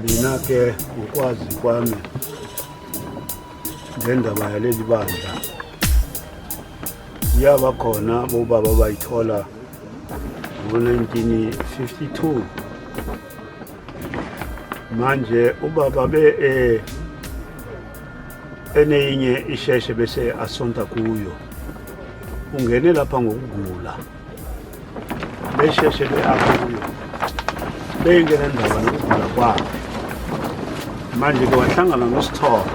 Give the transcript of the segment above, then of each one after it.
Mina ke ngokwazi kwami ngendaba yaleli bandla, yaba khona bobaba bayithola ngo-1952. Manje ubaba be eneyinye isheshe bese asonta kuyo, ungene lapha ngokugula, besheshe be akuyo beyingena ndaba nokugula kwakhe. Manje-ke wahlangana noSithole.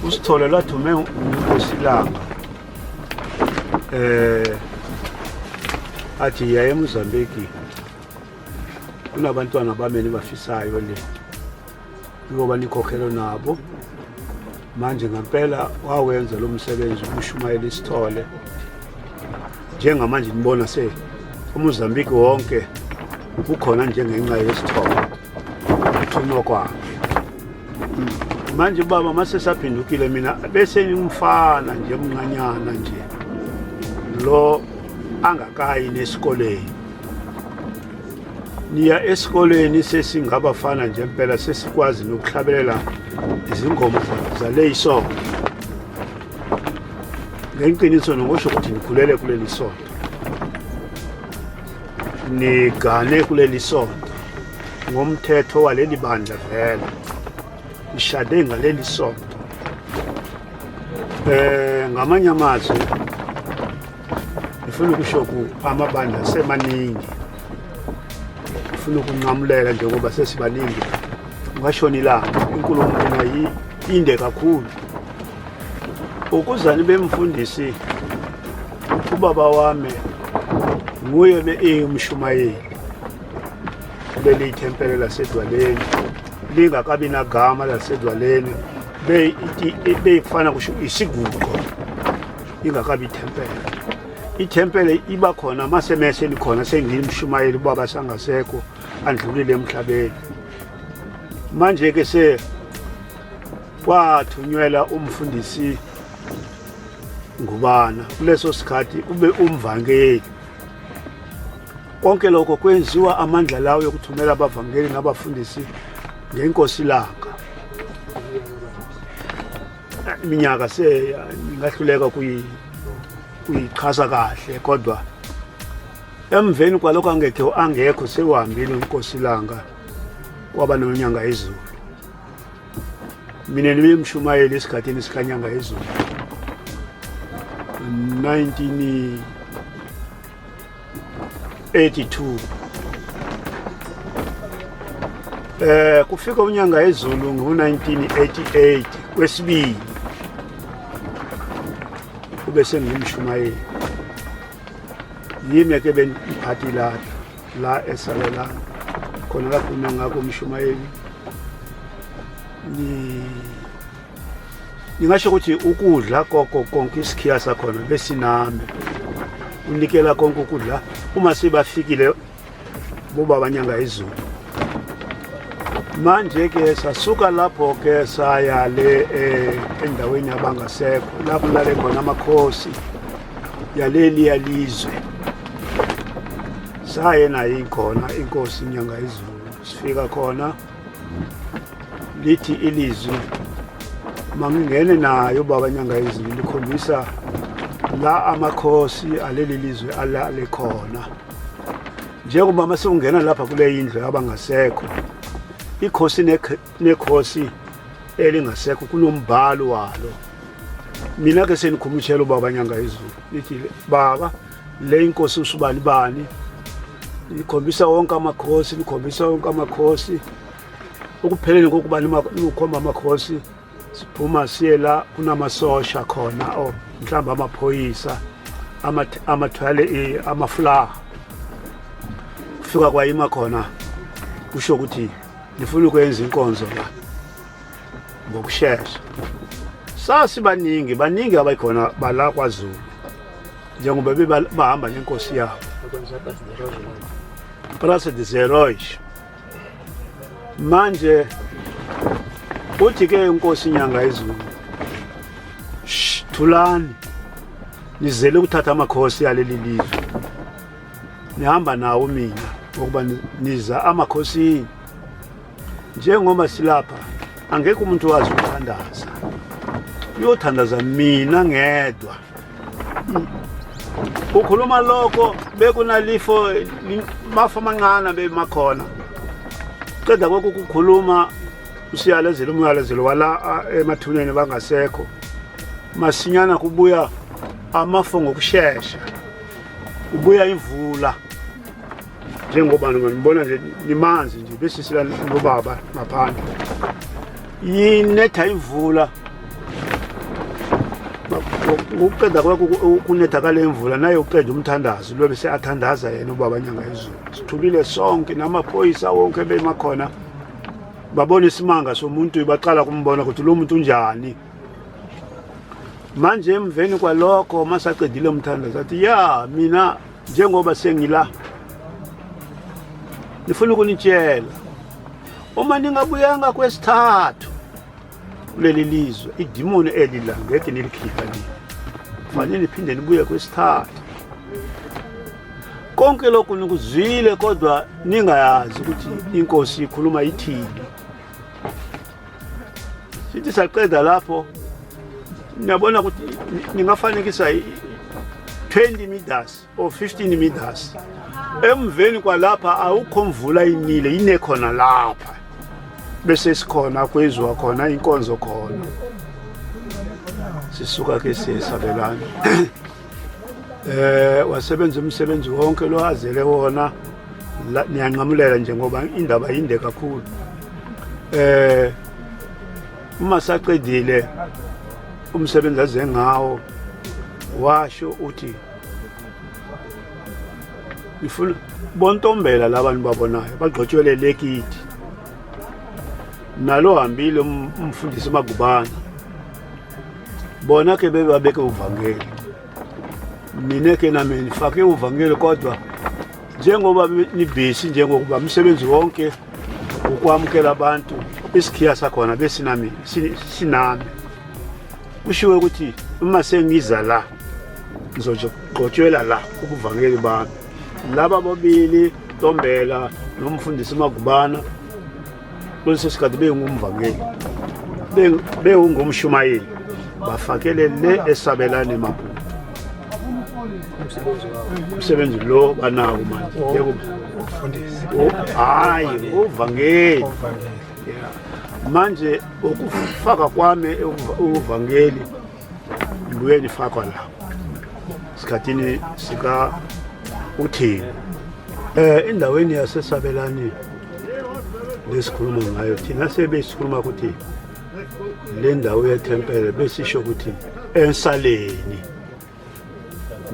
USithole lwathume uNkosilanga athi yaye eMozambique, kunabantwana bameni bafisayo le njengoba nikhokhelo nabo. Manje ngempela wawenza lo msebenzi ukushumayela iSithole. Njengamanje nibona se uMozambique wonke ukhona njengenxa yeSithole, ukuthunywa kwakhe. Manje baba mase saphendukile, mina bese ngimfana nje omncanyana nje lo angakayi nesikoleni. Niya esikoleni sesingabafana nje impela, sesikwazi nokuhlabelela izingoma zale isonto. Ngeqiniso nokusho ukuthi nikhulele kuleli sonto, nigane kuleli sonto ngomthetho waleli bandla, vele nishade ngaleli sonto. Ngamanye amazwi ngifuna ukusho ku amabandla semaningi, ngifuna ukunqamulela njengoba sesibaningi, ungashona ilanga, inkulumo mina inde kakhulu. Ukuzani bemfundisi, ubaba wami nguye be umshumayeli kuleli ithempeli lasedwaleni, lingakabi nagama lasedwaleni, beyifana kusho isiguqo, ingakabi ithempeli. Ithempeli iba khona masemese likhona sengimshumayeli, ubaba sangasekho, andlulile emhlabeni. Manje ke se kwathunyelwa umfundisi Ngubana, kuleso sikhathi ube umvangeli. Konke lokho kwenziwa amandla lawo yokuthumela abavangeli nabafundisi ngenkosi langa. Iminyaka se ngingahluleka kuyichaza kahle, kodwa emveni kwalokho angekho angekho sewuhambile unkosi langa, kwaba nonyanga izulu. Mina nibemshumayeli esikhathini sikanyanga izulu 1982. Kufika unyanga ezulu ngo-1988 kwesibili, kube sengimshumayeli, yimi ke beniphathi la la esalela khona lapho ngakho umshumayeli. Ni ningasho ukuthi ukudla koko konke isikhiya sakhona besinami, unikela konke ukudla uma sebafikile bobaba nyanga izulu. Manje ke sasuka lapho ke saya le endaweni yabangasekho, lapho lale khona amakhosi yaleli yalizwe, saye nayo ikhona inkosi inyanga izulu. Sifika khona, lithi ilizwi mangingene nayo baba nyanga izulu, likhombisa la amakhosi aleli lizwe alale khona. Njengoba mase ungena lapha kule indlu yabangasekho, ikhosi nekhosi elingasekho kunombhalo walo. Mina ke senikhumutshela ubaba nyanga izulu, lithi baba le inkosi usubani bani, likhombisa wonke amakhosi, likhombisa wonke amakhosi. Ukupheleni kokuba nikhomba amakhosi, siphuma siye la kunamasosha khona, o mhlawumbe amaphoyisa amathwale amafulaha, kufika kwayima khona, kusho ukuthi nifuna ukwenza inkonzo la ngokushesha. Sasibaningi baningi abakhona bala kwaZulu, njengoba bahamba nenkosi yabo Praça dos Heróis. Manje uthi ke inkosi inyanga izulu, "Shh, thulani, nizele ukuthatha amakhosi aleli lizwe, nihamba nawo mina ngokuba niza amakhosini." Njengoba silapha angekho umuntu wazi ukuthandaza, uyothandaza mina ngedwa. Ukhuluma lokho bekunalifo mafa amancane bemakhona. Qeda kokho ukukhuluma usiyalezela umyalezelo wala emathuneni bangasekho. Masinyana kubuya amafu ngokushesha, kubuya imvula. Njengoba nibona nje nimanzi nje bese sila nobaba ngaphandle, yinetha imvula. Ukuqeda kwakho ukunetha kale mvula naye uqeda umthandazo lo bese athandaza yena ubaba Nyanga yezulu. Sithulile sonke namaphoyisa wonke bemakhona, babona isimanga somuntu, baqala kumbona ukuthi lo muntu unjani. Manje emveni kwalokho masaqedile umthandazo athi, ya mina njengoba sengila ngifuna ukunitshela, uma ningabuyanga kwesithathu kuleli lizwe, idimoni elila ngeke nilikhipha nini, kufanele niphinde nibuye kwesithathu. Konke lokhu nikuzwile kodwa ningayazi ukuthi inkosi ikhuluma ithini. Sithi saqeda lapho, niyabona ukuthi ningafanekisa 20 meters or 15 meters emveni kwalapha awukho mvula inile, ine khona lapha bese sikhona kwezwa khona inkonzo khona. Sisuka ke siyesabelana. Wasebenza umsebenzi wonke lo azele wona. Niyanqamulela nje ngoba indaba yinde kakhulu. Uma saqedile umsebenzi aze ngawo, washo uthi ngifuna bontombela labantu babonayo bagqotshwele lekiti nalo hambile umfundisi Magubana, bona ke bebabeke uvangeli, mina ke nami nifake uvangeli. Kodwa njengoba nibhisi, njengokuba umsebenzi wonke ukwamukela abantu, isikhiya sakhona besinami sinami. Kushiwo ukuthi uma sengiza la ngizogqotshwela la ubuvangeli bami. Laba bobili, Ntombela nomfundisi Magubana, kuleso sikhathi bengumvangeli, bewungumshumayeli, bafakele le esabelane Maputo umsebenzi lo banawo manje. Hayi, uvangeli manje ukufaka kwami uvangeli ngibuye nifakwa la sikhathini sika uthini endaweni yasesabelani lesikhuluma ngayo thina, sebesikhuluma ukuthi le ndawo yethempele besisho ukuthi ensaleni.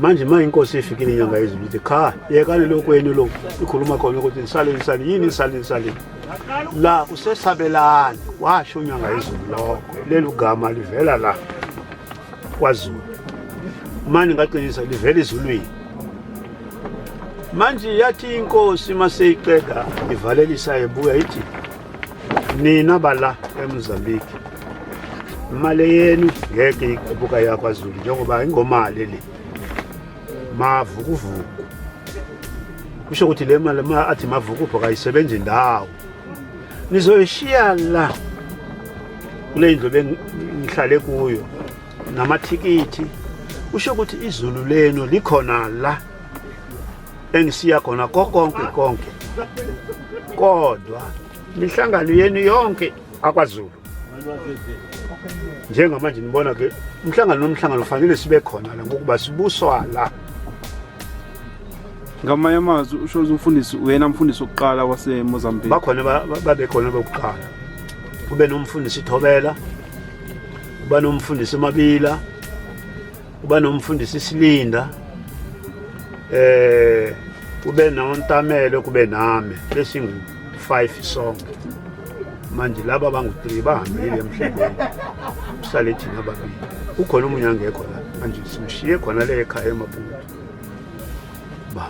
Manje ma inkosi ifikile inyanga yezulu ithi cha, yekani lokwenu lo ikhuluma khona ukuthi nisaleni, nisaleni yini, nisaleni, nisaleni la kusesabelani. Washo unyanga yezulu lokho, leli gama livela la kwaZulu. Manje ngaqinisa livela ezulwini. Manje yathi inkosi maseyiqeda ivalelisa ebuya ithi, nina bala eMozambique imali yenu ngeke iqubuka yakwaZulu njengoba ingomali le mavukuvuku. Kusho ukuthi le mali ma athi mavukuvuku akayisebenzi indawo, nizoyishiya la kule ndlu bengihlale kuyo namathikithi. Kusho ukuthi izulu lenu likhona la engisiya khona konke konke, kodwa imihlangano yenu yonke akwaZulu njengamanje nibona ke umhlangano nomhlangano fanele sibe khona la ngokuba sibuswa la. Ngamanye amazwi usho ukuthi umfundisi uyena mfundisi wokuqala waseMozambique? Bakhona, babe khona bokuqala, kube nomfundisi Thobela, kuba nomfundisi Mabila, kuba nomfundisi Silinda, kube noNtamelo, kube nami, besingu 5 sonke. Manje laba bangu-3 bahambile emhlabeni, kusale thina ababili. Ukhona omunye angekho la manje, simshiye khona le ekhaya eMaputo ba.